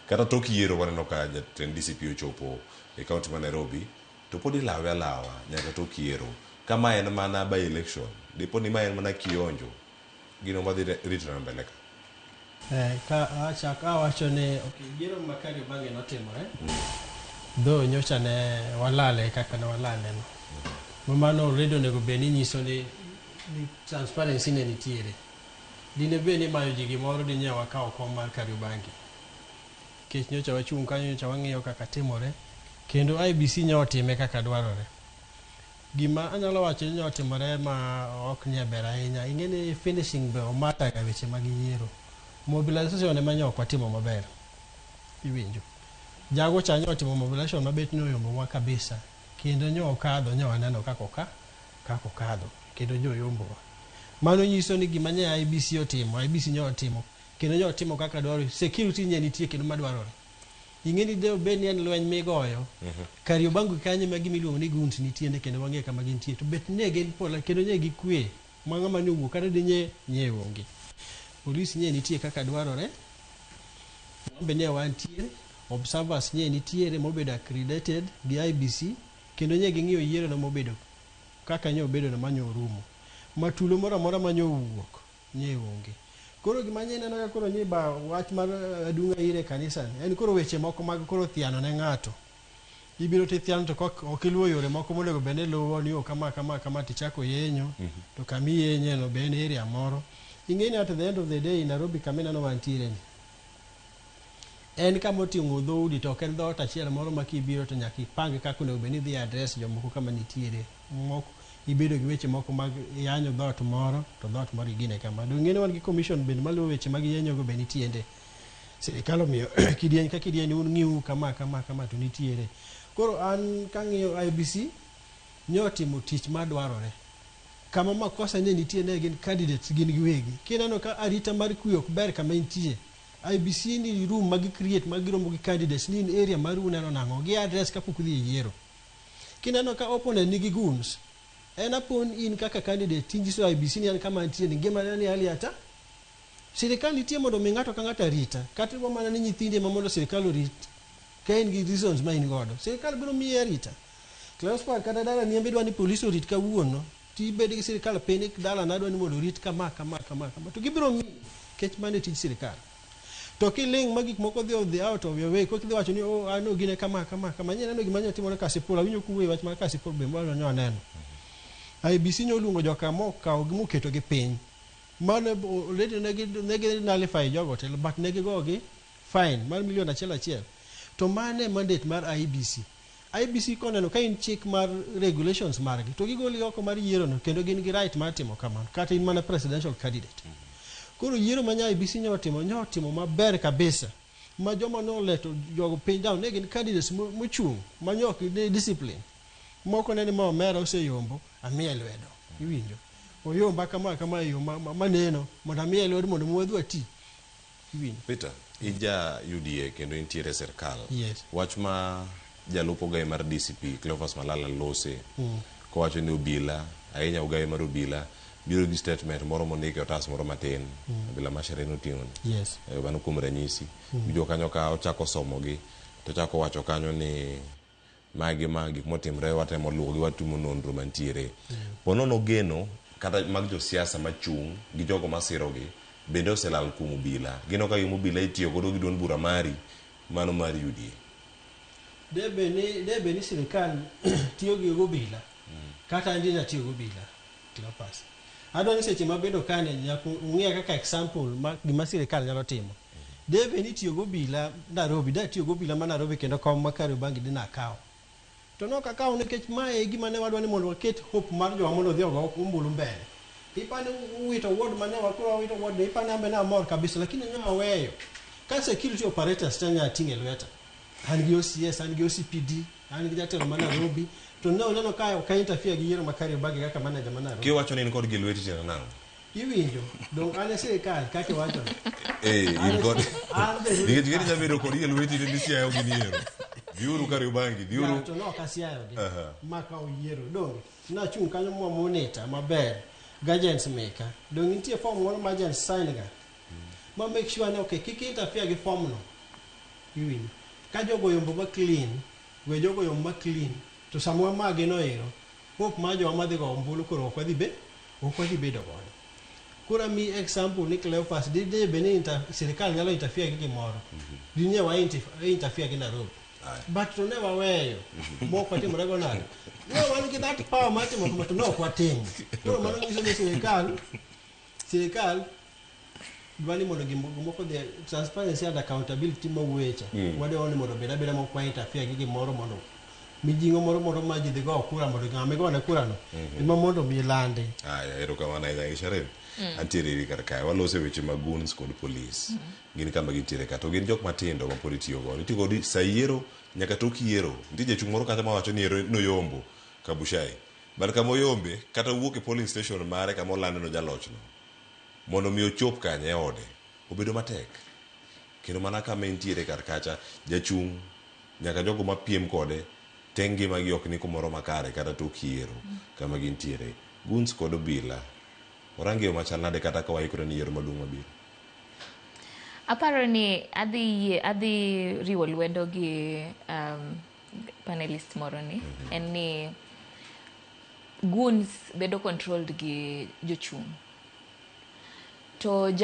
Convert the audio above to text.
Kata tok yiero waneno ka jatend DCP ochopo e kaunti ma Nairobi to pod ilawe alawa nyaka tok yiero. Ka ma en mana by election, dipo ni ma en mana kionjo, gino madhi ritore mbele ka. Ka achak awacho ni okay, yiero ma Kariobangi notimore though nyocha ne walale kaka ne walale no. Ma mano already onego bed ni nyiso ni transparency ne nitiere. Dine bed ni imayo ji gimoro dinye wakawo kom mar Kariobangi. Nikech nyocha wachung' kanyo nyocha wang'iyo kaka timore kendo IEBC nyo otime kaka dwarore. Gima anyalo wacho ni nyotimore ma ok nie ber ahinya, ing'e ni finishing be omata ga weche mag yiero. Mobilization ema nyo ok watimo maber. Iwinjo. Jago cha nyo otimo mobilization mabet ni oyombowa kabisa. Kendo nyo okadho nyo waneno kaka okadho. Kendo nyo oyombowa. Mano nyiso ni gima nye IEBC otimo, IEBC nyo otimo. Kendo nyo otimo kaka dwarore. Security nye nitie kendo madwarore. Ing'e ni de bed ni en lweny migoyo. Kariobangi kanyo ma gima iluongo ni goons nitiere kendo wang'eyo kama gintie. To bet ne gin pole kendo nye gikwe. Ma ng'ama ne owuok kata dinye nye onge. Polis nye nitie kaka dwarore. Wan be ne wantie. Observers nye nitiere mobedo accredited gi IEBC kendo nye ging'iyo yiero no mobedo kaka nye obedo no manyo orumo. Matulo moro amora manyo owuok nye onge. Koro gima nye neno ka koro nye ba wach mar adunga ire kanisa ni en koro weche moko mag koro thiano ne ng'ato. Ibiro tithiano to ok iluwo yore moko monego bed ni iluwo ni o kama kama kama tichako yenyo to kama iyenye no be en area moro. Ing'e ni at the end of the day Nairobi kama ineno wantiere ni en kama oting'o dhoudi to ok en dhoot achiel moro ma kibiro to nyaka ipang kaka onego bed ni idhi address jomoko kama nitiere. Moko ibedo gi weche moko mag yanyo dhoot moro to dhoot moro igine kama. Donge ing'e ni wan gi commission bende maluwo weche mag yenyo go be nitiende. Sirikal omiyo kidieny ka kidieny un ng'iu kama kama kama to nitiere. Koro an kang'iyo IEBC nyo otimo tich madwarore. Kama makosa ne nitie ne gin candidates gin giwegi. Kineno ka arita mar kwe ok ber kama intie, IEBC ni room ma gi create ma giromo gi candidates ni in area maru uneno nang'o, gi address kapok udhi e yiero. Kineno ka opponent nigi goons, en apon in kaka candidate tinyiso IEBC ni an kama antie ni ngimana ni hali ata. Sirikal nitie mondo omi ng'ato ka ng'ato arita, kata idwa mana ni nyithindi ema mondo sirikal orit ka in gi reasons ma in godo. Sirikal biro miyi arita. Cleophas kata dalani ema idwa ni polis orit kawuono, tibed gi sirikal piny dalana adwa ni mondo orit kama kama kama kama to gibiro miyi nikech mano e tij sirikal. To kiling' ma gik moko dhi odhi out of your way, kok idhi wacho ni oh an ogine kama kama kama. Nye neno gima nyo timore Kasipul, awinjo kuwuoyo wach mar Kasipul be mano nyo aneno. IEBC nyo oluongo joka mokawo gi moketo gi piny. Mano already negi nullify jogo te but negi gogi fine mar milion achiel achiel. To mano e mandate mar IEBC. IEBC koneno ka in chik mar regulations margi to gigoli oko mar yiero no kendo gin gi right mar timo kamano kata in mana presidential candidate. Koro yiero ma IEBC nyo otimo nyo otimo maber kabisa ma joma noleto jogo piny down ne gin candidates mochung' ma nyo ok ni discipline. Moko ne ni ma omera oseyombo amiye lwedo. Iwinjo? Oyomba kama kama e yo maneno mondo amiye lwedo mondo mwadhi wati. Iwinjo? Peter, in ja UDA kendo intiere e sirkal. Yes. Wach ma jalup ogaye mar DCP Cleophas Malala lose kowacho ni obila, ahinya ogaye mar obila biro gi statement moro mondiki e otas moro matin. Obila ma Sherehe noting'o ni. Yes. Mano kuom ranyisi. Winjo kanyo ka ochako somogi to ochako wacho kanyo ni magi ma gik motimre watemo luwogi watimo nonro mantiere. Ponono geno kata mag josiasa machung' gi jogo masirogi bende oselal kuom obila. Gineno ka gima obila itiyo godo gi duond bura mari mano mar UDA. Debe ni sirikal tiyo gi obila kata an dine atiyo gi obila Cleophas. Adwa ni seche mabedo kane nyaka ung'iya kaka example ma gima sirikal nyalo timo. Debe ni tiyo gi obila Nairobi, da tiyo gi obila ma Nairobi kendo kom ma Kariobangi dine akawo. To nok akawo nikech mae e gima ne wadwa ni mondo waket hope mar jowa mondo odhi ogo ombulu mbele. Ipani uwito ward mane wakoro wawito ward ipani ambe ne amor kabisa lakini ne aweyo. Ka security operators te nya ting'e lweta. An gi OCS, an gi OCPD, an gi jatelo ma Nairobi, to ne oneno ka ok interfere gi yiero ma Kariobangi kaka manager ma Nairobi. Kiwacho ni in kod gi lweti tiende nang'o? Iwinjo, dong an e sirikal kaka iwacho. In kod An be nikech gini nyalo bedo kod gi lweti to isiayo gi niero. Dhiuru Kariobangi, dhiuru. Ya, to ne ok asiayogi. Ma ka oyiero, donge? Nachung' kanyo mwa monitor maber gagents meka. Donge nitie form moro ma agents sign ga? Ma make sure ni okay, kik interfere gi form no. Iwinjo? Ka jogo oyombo ma clean, we jogo oyomb ma clean, to sama wamagi no ero, hope mar jowa madhi go ombulu koro ok wadhi be, ok wadhi bedo godo. Koro ami example ni Cleophas, dine bed ni inter, sirikal nyalo interfere gi gimoro, dine wa interfere gi Nairobi. But to ne waweyo, mok watimore go nade. Ne wan gi that power mar timo kama to ne ok watimo. Koro mano nyiso ni sirikal dwa ni mondo gimoko dhi transparency and accountability mawuoye cha. Wadwaro ni mondo obed abeda mok wa interfere gi gimoro mondo mijing'o moro moro ma ji dhi go kura mondo ng'ama igone kura no ema mondo mi landi. Aya, erokamano ahinya Sharon. Antiere iri kar kae. Waloso e weche mag goons kod police. Gin kama gintiere ka. To gin jok matindo ma pod itiyo godo. Itiyo godo sa yiero nyaka tok yiero. Nitie jachung' moro kacha mawacho ni ero noyombo Kabuchai. But kama oyombe, kata wuok e polling station mare kama olande no jalochno. Mondo mi ochop kanye e ode, obedo matek. Kendo mana kama entiere kar kacha, jachung' nyaka jogo mapiem kode te ngimagi ok ni kumoro makare kata tok yiero kama gintiere. Goons kod obila, orange yo machal nade kata ka waikore ni yiero maduong' mabiro? Aparo ni adhi riwo lwedo gi panelist moro ni en ni goons bedo controlled gi jochung'. To